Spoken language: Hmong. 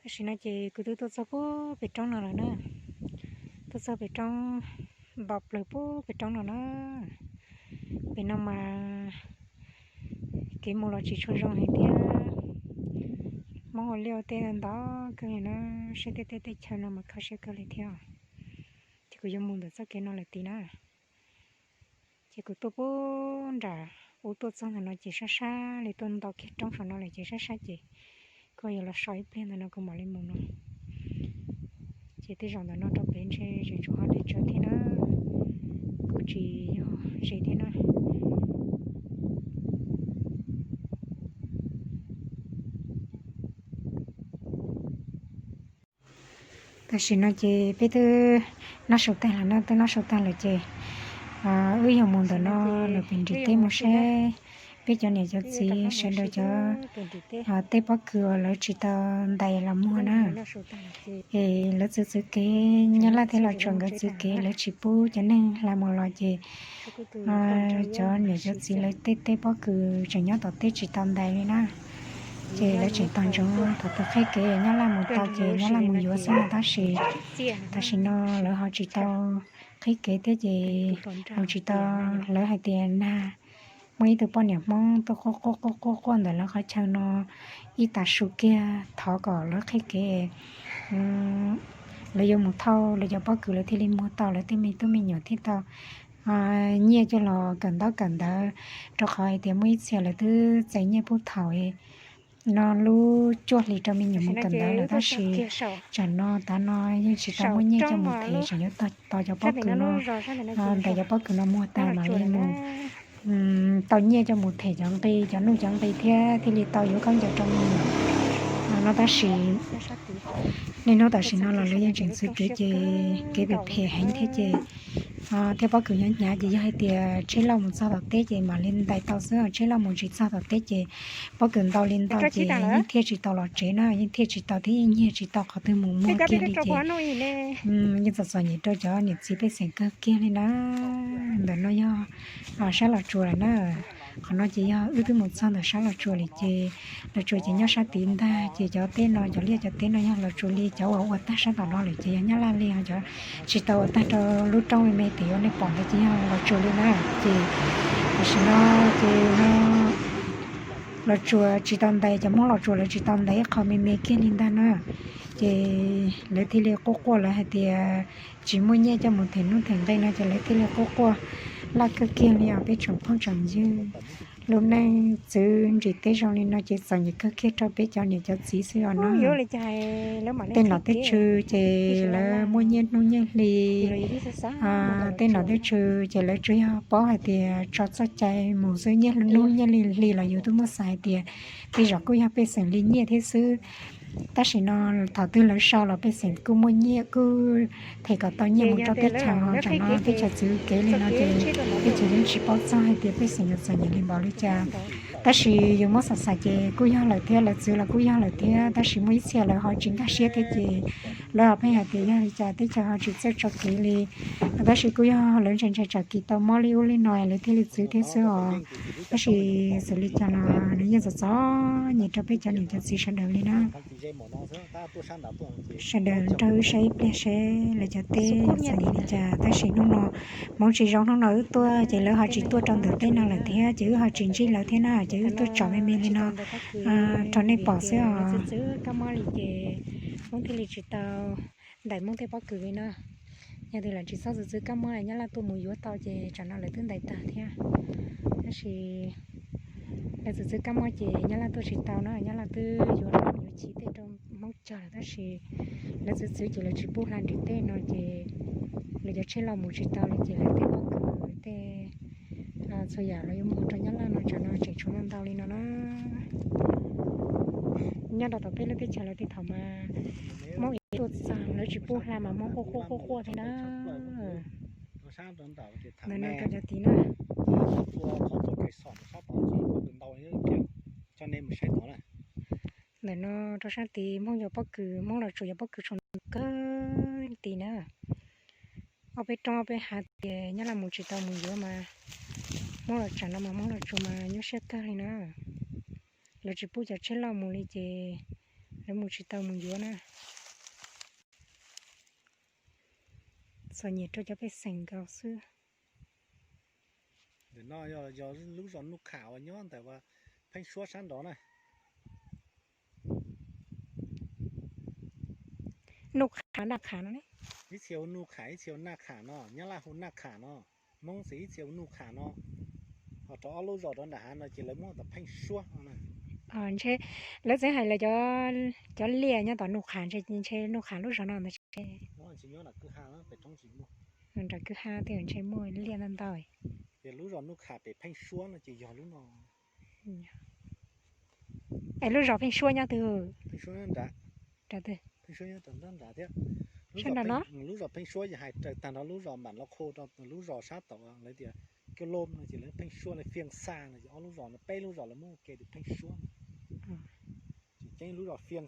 Tam sim no ces kuv twb tuaj txog pub pem roob no lawm na. Tuaj txog pem roob, npau plaws pub pem roob no na. Pem no mas kev mus los tsis tshua zoo heev thiab. Hmoob ua liaj ua teb ntau kawg li na, saib tej teb tej chaw no mas kho siab kawg li thiab. Ces kuv yuav mus ntawm txoj kev no lawm tid na. Ces kuv tuaj pub nram ub tuaj txog ntawm no ces sab sab li tuaj nto kiag roob saum no lawm ces sab sab ces kuv yuav los so ib pliag ntawm no kuv mam li mus no. Ces tej zaum ntawm no rau pem ntshe tseem tshuav hov deb tsawv thiab na, kuj tsis yog ze thiab na. Tam sim no ces peb twb noj su tag lawm na, twb noj su tag lawm ces wb yuav mus ntawm no lawm pem nrim teb mus saib peb cov niam cov txiv sawv daws cov tej pob kws uas lawv tsis tau ntais los muag na. Es lawv txwv txwv kev, Nyab Laj thiab Los Tsuas nkawd txwv kev, lawv tsis pub cov neeg hla mus los ces cov niam cov txiv lawv tej tej pob kws tseem nyob tom teb tsis tau ntais li na. Ces lawv tseem tos ntsoov thaum twg qhib kev Nyab Laj mus tau ces Nyab Laj mus yuav xwb no tab sis tam sim no lawv ho tsis tau qhib kev thiab ces mus tsis tau. Lawv hais tias nag, muaj ib tug poj niam Hmoob tuaj quaj quaj quaj quaj quaj ntawm lawv qhov chaw no ib tag su kiag thov kom lawv qhib kev, lawv yuav mus thauj lawv cov pob kws lawv thiaj li muag tau lawv tej me tub me nyuam thiaj tau nyiaj coj los kawm ntaub kawm ntawv, rau qhov hais tias muaj ib txhia lawv twb txais nyiaj puag thaum no lub cuaj hlis rau me nyuam mus kawm ntawv lawm tab sis tsam no tav no yeej tsis tau muaj nyiaj coj mus them, tsam yuav tos cov pob kws no, ntais cov pob kws no muag tag mam li mus tau nyiaj coj mus them cov nqi, cov nuj cov nqi thiab thiaj li tau yuav khaub ncaws rau me nyuam no tab sis niaj hnub tam sim no los lawv yeej tseem txwv kev ces kev phem phem heev thiab ces thiab pob kws hnyav hnyav ces yog hais tias tsheb loj mus txog tom teb ces mam li ntais tau xwb, tsheb loj mus tsis txog tom teb ces pob kws ntau li ntau ces yeej thiaj tsis tau los tsev na, yeej thiaj tsis tau thiab yeej nyiag tsis tau qhov twg mus muag kiag li ces yeej txom txom nyem rau cov niam txiv pej xeem kawg kiag li na. Ntawm no yog sab Los Tsuas lawm na. Qhov no ces yog wb twb mus txog ntawm sab Los Tsuas li ces Los Tsuas ces nyob sab tid ntag ces cov teb no cov liaj cov teb no yog Los Tsuas li, cov uas ua tag sab tom no lawm ces yog Nyab Laj li, ho cov tsis tau ua tag rau lub roob me me tim uas nej pom ntawd ces yog Los Tsuas li na. Ces tam sim no ces Los Tsuas tsis tau ntais, cov Hmoob Los Tsuas lawv tsis tau ntais ib qho me me kiag li ntag na. Ces lawv thiaj li quaj quaj lawv hais tias tsis muaj nyiaj coj mus them nuj them nqi no ces lawv thiaj li quaj quaj laj kawg kiag li os peb tsoom phooj tsoom ywg. Lub neej txwv nrim teb zoo li no ces txom nyem kawg kiag rau peb cov niam cov txiv xwb os no. Tej nom tej tswv ces lawv muaj nyiaj hnub nyiaj hli, tej nom tej tswv ces lawv tsuas yog paub hais tias tso txoj cai mus xwb, nyiaj hnub nyiaj li hli los yus twb muab xav hais tias tej zaum kuj yog pej xeem li nyiaj thiab xwb. Tab sis no thaum twg lawv sau los pej xeem kuj muaj nyiaj kuj them kom tau nyiaj mus rau teb chaws, ho tsam no teb chaws txwv kev li no ces teb chaws yeej tsis paub txog hais tias pej xeem yuav txom nyem li npaum li cas. Tab sis yus muab xav xav ces kuj yog lawm thiab, lawv txwv los kuj yog lawm thiab, tab sis muaj ib txhia lawv ho tsis nkag siab thiab ces lawv ho pheej hais tias yog li cas teb chaws ho tsis txawj tso kev li. Tab sis kuj yog lawv ntshai ntshai tsam kis tau mob li ub li no lawv thiaj li txwv thiab xwb os. Tab sis xws li cas los nws yeej txom txom nyem rau peb cov niam cov txiv sawv daws li na. Sawv daws nrog wb saib ib pliag seb lawv cov teb txom nyem li cas, tab sis hnub no hmoov tsis zoo, hnub no wb tuaj ces lawv ho tsis tuaj rau ntawm teb no lawm thiab ces wb ho tsis ntsib lawv thiab na, ces wb tuaj tsom me me li no rau nej pom xwb os. Kab mob li ces Hmoob thiaj li tsis tau ntais Hmoob tej pob kws li na. Yog tias lawv tsis txhob txwv txwv kab mob, Nyab Laj tuaj mus yuav tau ces tsam no lawv twb ntais tag thiab. Tab sis lawv txwv txwv kab mob ces Nyab Laj tuaj tsis tau na, Nyab Laj twb yuav los yuav chiv tej rau Hmoob cog lawm, tab sis lawv txwv txwv ces lawv tsis pub hla nrim teb no ces lawv cov tsheb los mus tsis tau li ces lawv tej pob kws tej txhua yam los yuav mus rau Nyab Laj no tsam no tseem tshuav ntau ntau li no na. Nyob rau tom peb lub teb chaws lawv tej thaum mas Hmoob tuaj txog lawv tsis pub hla mas Hmoob quaj quaj quaj quaj thiab na. Ntawm no rau cov tid na. Ntawm no rau sab tid Hmoob yuav pob kws, Hmoob Los Tsuas yuav pob kws tshuav ntau kawg tid na. Ob peb roob ob peb hav ces Nyab Laj mus tsis tau mus yuav mas Hmoob los tsam no mas Hmoob Los Tsuas mas nyuaj siab kawg li na. Lawv tsis pub cov tsheb loj mus li ces Lawv mus tsis tau mus yuav na. Txom nyem rau cov pej xeem nkaus xwb. Ntawm no yog lub zos Nuj Kham uas nyob ntawm Pheej Suab sab nrov na. Nuj Kham, Naj Kham no ne. Ib txhia hu Nuj Kham, ib txhia hu Naj Kham no, Nyab Laj hu Naj Kham no, Hmoob ces ib txhia hu Nuj Kham no. Ho rau ob lub zos rau nram hav no ces lawv muab tias Pheej Suab no na. Ntshe lawv txeev hais lawv cov, cov liaj nyob tom Nuj Kham, ntshe Nuj Kham lub zos no ntag. Ntshe nyob nram kwj ha pem roob tsis muaj. Nram kwj ha tej ntshe muaj liaj ntau ntau. Ces lub zos Nuj Kham pem Pheej Suab no ces yog lub no. Es lub zos Pheej Suab nyob twg? Pheej Suab nyob nrad. Pheej Suab nyob nrad thiab. Lub zos Pheej Suab yog hais raws tag nrho lub zos Npam Los Khoo rau lub zos sab tom lawv tias Kiab Loj no ces lawv Pheej Suab, lawv Fiaj Xa no ces ob lub zos no peb lub zos lawv muab ua ke tias Pheej Suab. Ces ceeb lub zos Fiaj